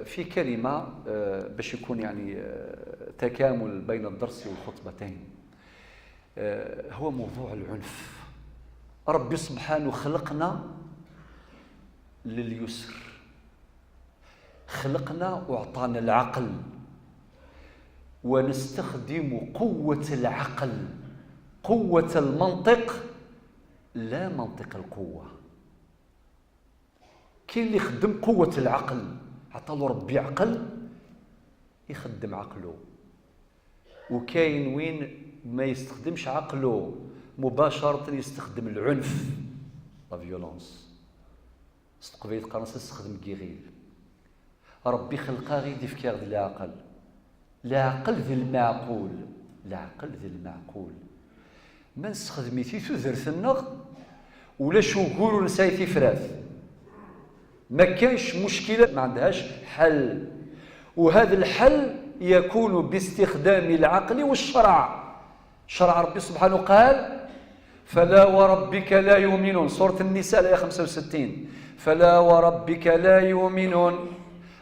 في كلمة باش يكون يعني تكامل بين الدرس والخطبتين، هو موضوع العنف. ربي سبحانه خلقنا لليسر، خلقنا وأعطانا العقل، ونستخدم قوة العقل، قوة المنطق، لا منطق القوة. كاين اللي يخدم قوة العقل، عطالو ربي عقل يخدم عقله، وكاين وين ما يستخدمش عقله مباشرة، يستخدم العنف، la violence. ستقبيل قرنسا استخدم كيغيل. ربي خلقها غير ديفكار العقل، العقل ذي المعقول، العقل ذي المعقول. ما نستخدمي في تودرت ولا شو نساي في فراث، ما كانش مشكلة ما عندهاش حل، وهذا الحل يكون باستخدام العقل والشرع. شرع ربي سبحانه قال: فلا وربك لا يؤمنون، سورة النساء الآية 65، فلا وربك لا يؤمنون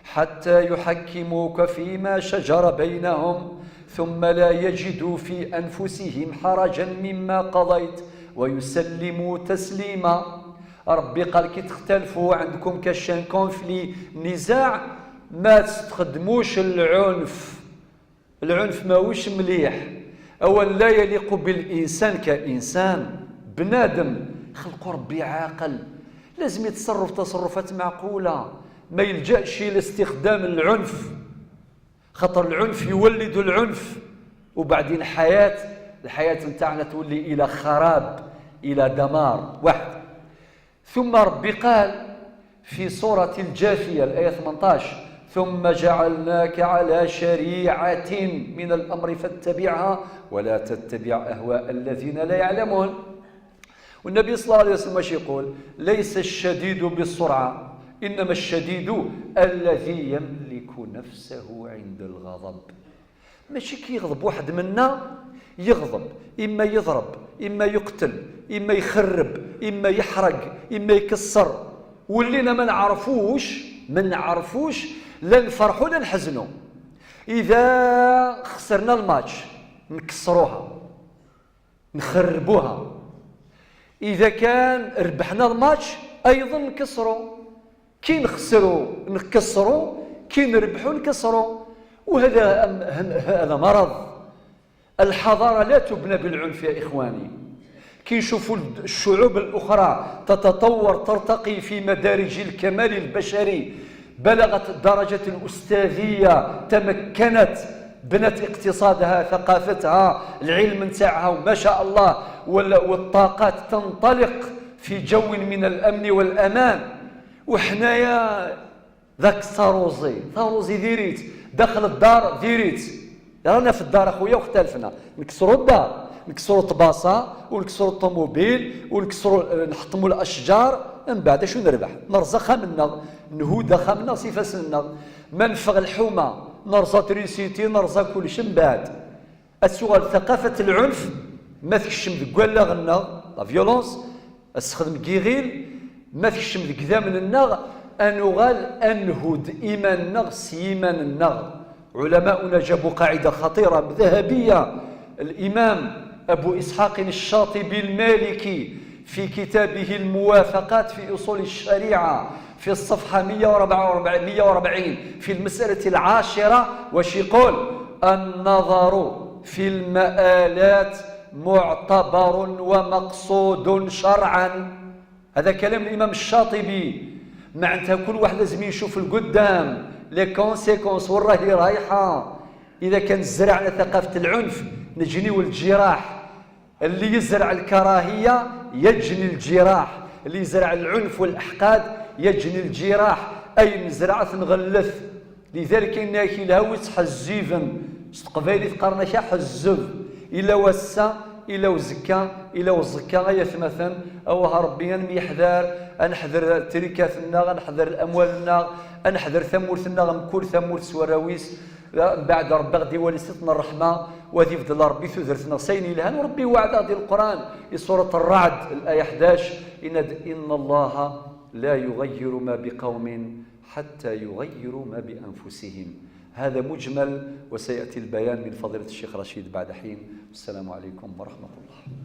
حتى يحكموك فيما شجر بينهم ثم لا يجدوا في أنفسهم حرجا مما قضيت ويسلموا تسليما. ربي قال كي تختلفوا، عندكم كاش un conflit، نزاع، ما تستخدموش العنف. العنف ماهوش مليح، اولا لا يليق بالانسان كانسان. بنادم خلق ربي عاقل، لازم يتصرف تصرفات معقوله، ما يلجأش لاستخدام العنف، خاطر العنف يولد العنف، وبعدين الحياة نتاعنا تولي إلى خراب، إلى دمار. واحد. ثم ربي قال في سورة الجاثية الآية 18: ثم جعلناك على شريعة من الأمر فاتبعها ولا تتبع أهواء الذين لا يعلمون. والنبي صلى الله عليه وسلم واش يقول؟ ليس الشديد بالسرعة، إنما الشديد الذي يملك نفسه عند الغضب. ماشي كي يغضب واحد منا يغضب، إما يضرب، إما يقتل، إما يخرب، إما يحرق، إما يكسر. ولينا ما نعرفوش لا نفرحوا لا نحزنوا. إذا خسرنا الماتش نكسروها، نخربوها، إذا كان ربحنا الماتش أيضا نكسروا. كي نخسروا نكسروا، كي نربحوا نكسروا، وهذا هذا مرض. الحضارة لا تبنى بالعنف يا إخواني. كي نشوفوا الشعوب الأخرى تتطور، ترتقي في مدارج الكمال البشري، بلغت درجة الأستاذية، تمكنت، بنت اقتصادها، ثقافتها، العلم نتاعها، وما شاء الله، والطاقات تنطلق في جو من الأمن والأمان. وحنايا ذاك ثاروزي ثاروزي ديريت داخل الدار ديريت. رانا في الدار اخويا واختلفنا، نكسروا الدار، نكسروا الطباسه، ونكسروا الطوموبيل، ونكسروا، نحطموا الاشجار. من بعد شو نربح؟ نرزا خامنا، نهودا خامنا، سيفاسنا ما نفغ الحومه، نرزا تريسيتي، نرزا كل شيء. من بعد السؤال، ثقافة العنف ما تكشم دك غنا، la violence استخدم كيغيل ما تكشم دك من النغ أنغال أنهد إيمان سيمان النغ. علماؤنا جابوا قاعدة خطيرة ذهبية، الإمام أبو إسحاق الشاطبي المالكي في كتابه الموافقات في أصول الشريعة في الصفحة 144 في المسألة العاشرة، وش يقول؟ النظر في المآلات معتبر ومقصود شرعا. هذا كلام الإمام الشاطبي، معناتها كل واحد لازم يشوف القدام، les conséquences، وين راهي رايحه. اذا كان زرعنا ثقافة العنف نجنيو الجراح. اللي يزرع الكراهية يجني الجراح، اللي يزرع العنف والاحقاد يجني الجراح، اي نزرع نغلث. لذلك ان الهوي تحزيفن ستقبايلي تقارنا حزب الى وسا الى وزكا الى وزكا غاية مثلا. او ربي يحذر، نحذر تركاتنا، نحذر الاموالنا، نحذر ثمورتنا، كل ثمورت سوراويس. بعد ربي غادي يولي ستنا الرحمة وغادي يفضل ربي ثدرتنا سين الهان. وربي وعد غادي القران في سورة الرعد الايه 11: ان الله لا يغير ما بقوم حتى يغيروا ما بأنفسهم. هذا مجمل، وسيأتي البيان من فضيلة الشيخ رشيد بعد حين. السلام عليكم ورحمة الله.